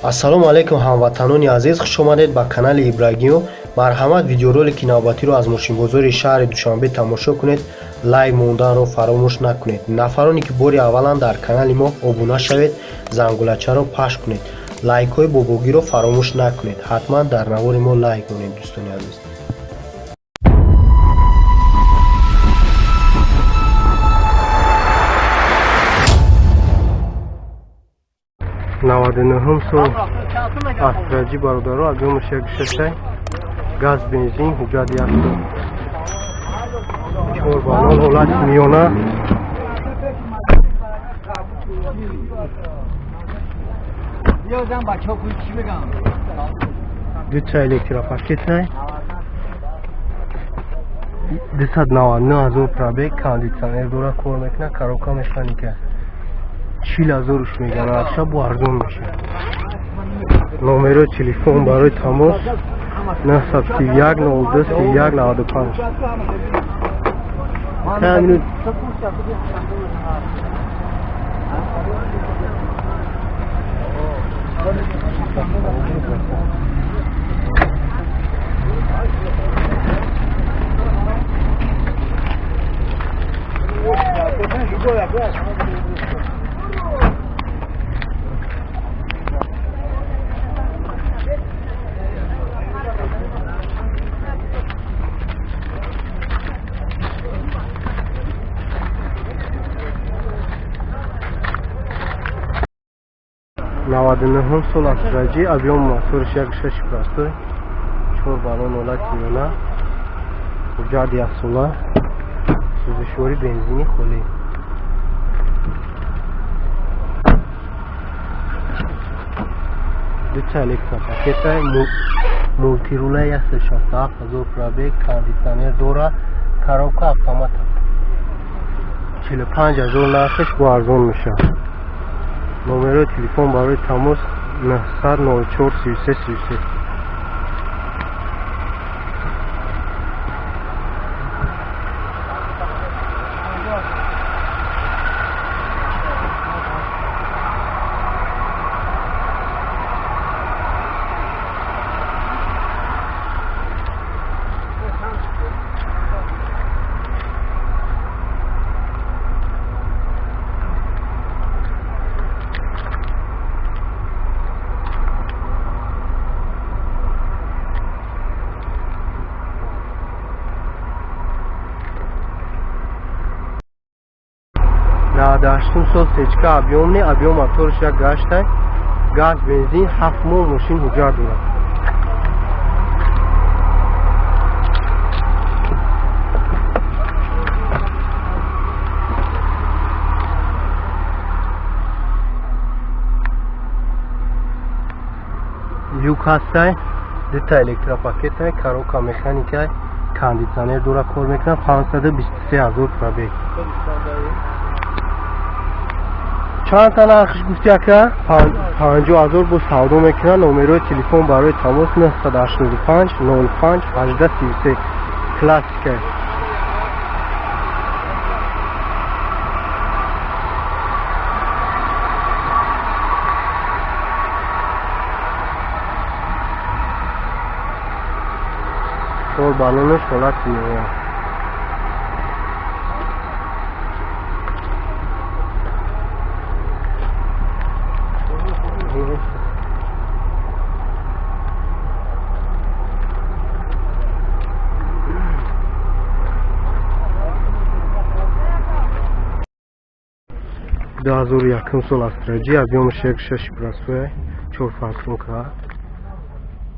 Ассалому алайкум, ҳамватанони азиз, хушомадед ба канали Ибрагимов. Марҳамат, видеоролики навбатиро аз мошинбозори шаҳри Душанбе тамошо кунед. Лайк монданро фаромӯш накунед. Нафароне ки бори аввалан дар канали мо, обуна шавед, зангулачаро пахш кунед, лайкҳои бобогиро фаромӯш накунед. Ҳатман дар навори мо лайк монед, дӯстони азиз. 99-ум сол Астра Ҷи, бародаро, объёмаш 1,6, газ, бензин, ҳуҷҷат як сол, чор баллон, ҳолати миёна. Ёзам бачаҳо чӣ мегам? Дута электропакетай, 299 000 пробег, кондитсионер дора, кор мекунад, коробка механика. 40 000-уш меган, арша бо арзон мешавад. Номерои телефон барои тамос 931 02 31 95. Минут. 99-ум сол Астра Ҷи, объём моторш 1,6, простой, чор баллон, ҳолати миёна, ҳуҷҷат яксола, сӯзишворӣ бензини холӣ. Дута электропакета, мультирула, 167 000 пробег, кондитсионер дора, коробка автомата. 45 000 нархаш, бо арзон мешавад. Номерои телефон барои тамос 904 33 33. 98-ум сол Сечка, объёмный, объём моторш 1,8, газ, бензин, 7 моҳ мошин ҳуҷҷат дорад. Люк ҳастай, дута электропакетай, коробка механикай, кондитсионер дора, кор мекунад, 523 000 пробег. Чанд та нархш гуфти, ака? 50 000 бо савдо мекунад. Номерои телефон барои тамос 985 05 18 33. Классика. Чор баллонаш, ҳолати меояд. 2001-ум сол Астра Ҷи, объёмаш 1,6, простой, чор форсунка,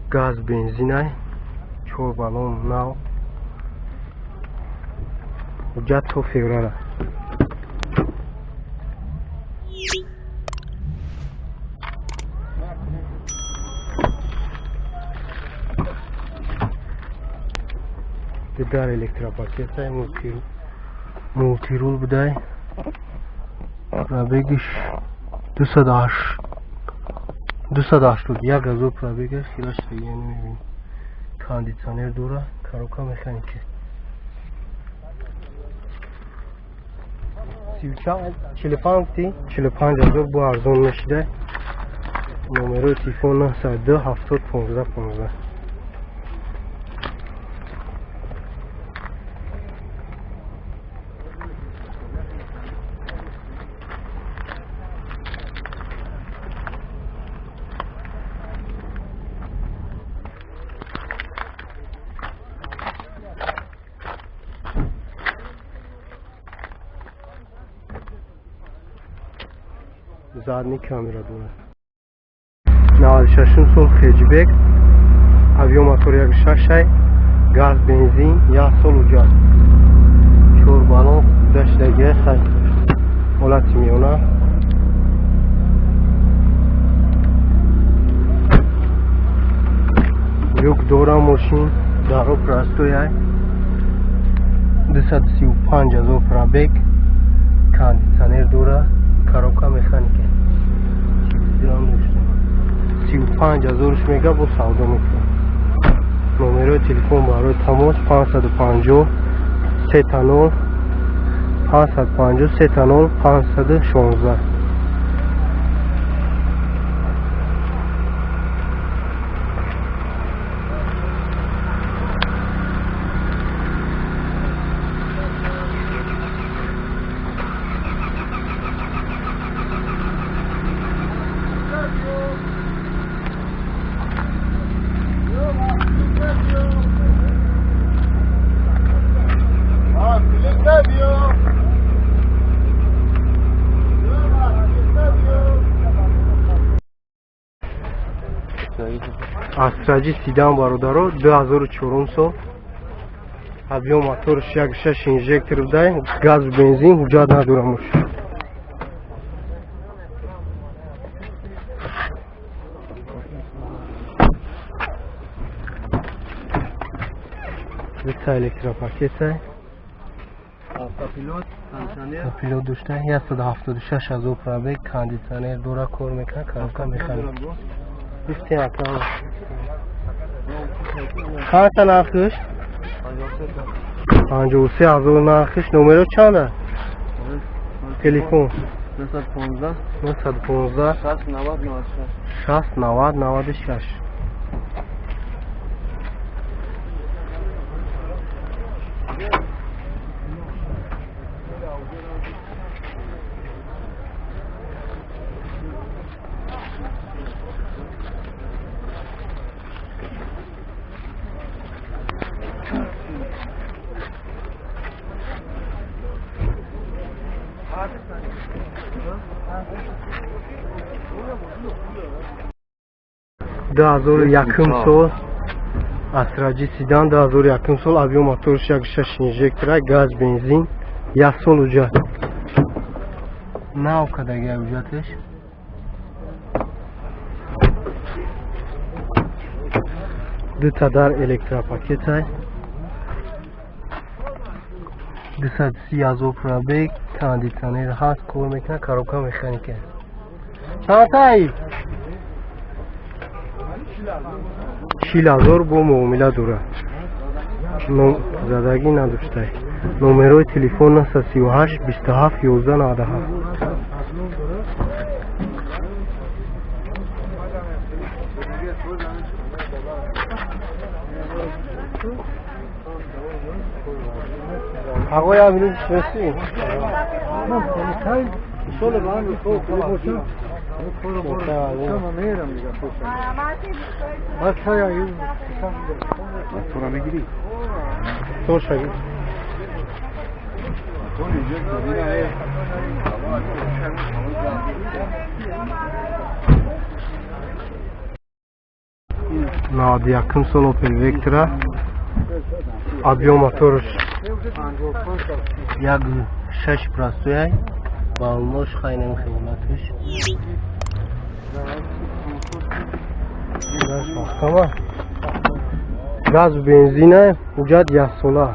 газ, бензинай, чор баллон, нав, ҳуҷҷат то феврала. Дар электропакетай, мультирул будай, пробегиш 281 000 пробегаш, хелаш мебинӣ, кондитсионер дора, коробка механика. 45, 45 000 бо арзон мешида. Номерои телефон 902 70 15 15. Задний камера дорад. 96 сол хеджбек, авиомотор 1.6, газ, бензин, 1 сол уҷад. 4 баллон даштаги хай. Ҳолати миёна. Люк дора мошин, даро простой ай. 235 ҳазор пробег, кондитсионер дора, коробка механика. 35 ҳазорш мега бо савдо мекунад. Номерои телефон барои тамос 550 30 550 30 516. Астраҷи седан бародаро 2004 сол, объем моторш 1.6 инжектор будай, газу бензин, ҳуҷҷат надорам мошин. Дута электропакетай, автопилот, кондитсионер, автопилот дошта, 176 ҳазор пробег, кондитсионер дора, кор мекунад, коробка механика. Гуфтем ака. Чанд нархиш? 53 ҳазор нархиш. Номеро чанда? Телефон 915 915 60 90 96 60 90 96. 2001 сол Астраҷи седан 2001 сол, объем моторш 1.6 инжектора, газ, бензин, 1 сол уҷат. Нав кадаги уҷаташ. Дута дар электропакетай. 230 ҳазор пробег, кондитсионер ҳаст, кор мекунад, коробка механика. Чанд 40 ҳазор бо муомила дорад. Задагӣ надоштай. Номерои телефон 938 27 11 97. Ағои Аминӣ шиносӣ? Наваду якум сол Opel Vectra, объем моторш 1.6 простой, баллош хайнем хелатиш. Газ бензина, ҳуҷҷат яксола.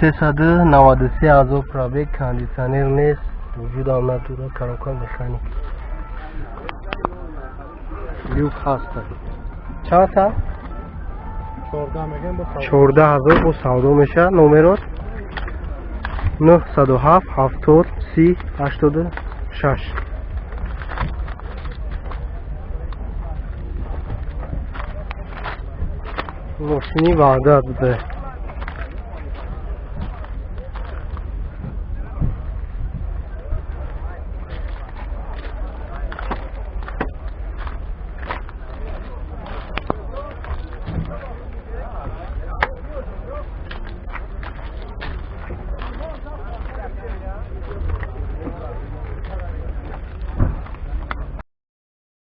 393 ҳазор пробег, кондитсионер нест, вуҷудам надорад, коробка механик. Люк ҳаст. Чанд та? 14 ҳазор бо савдо мешавад. Номерот 907 70 30 86. 6. Мошини Ваҳдат буда.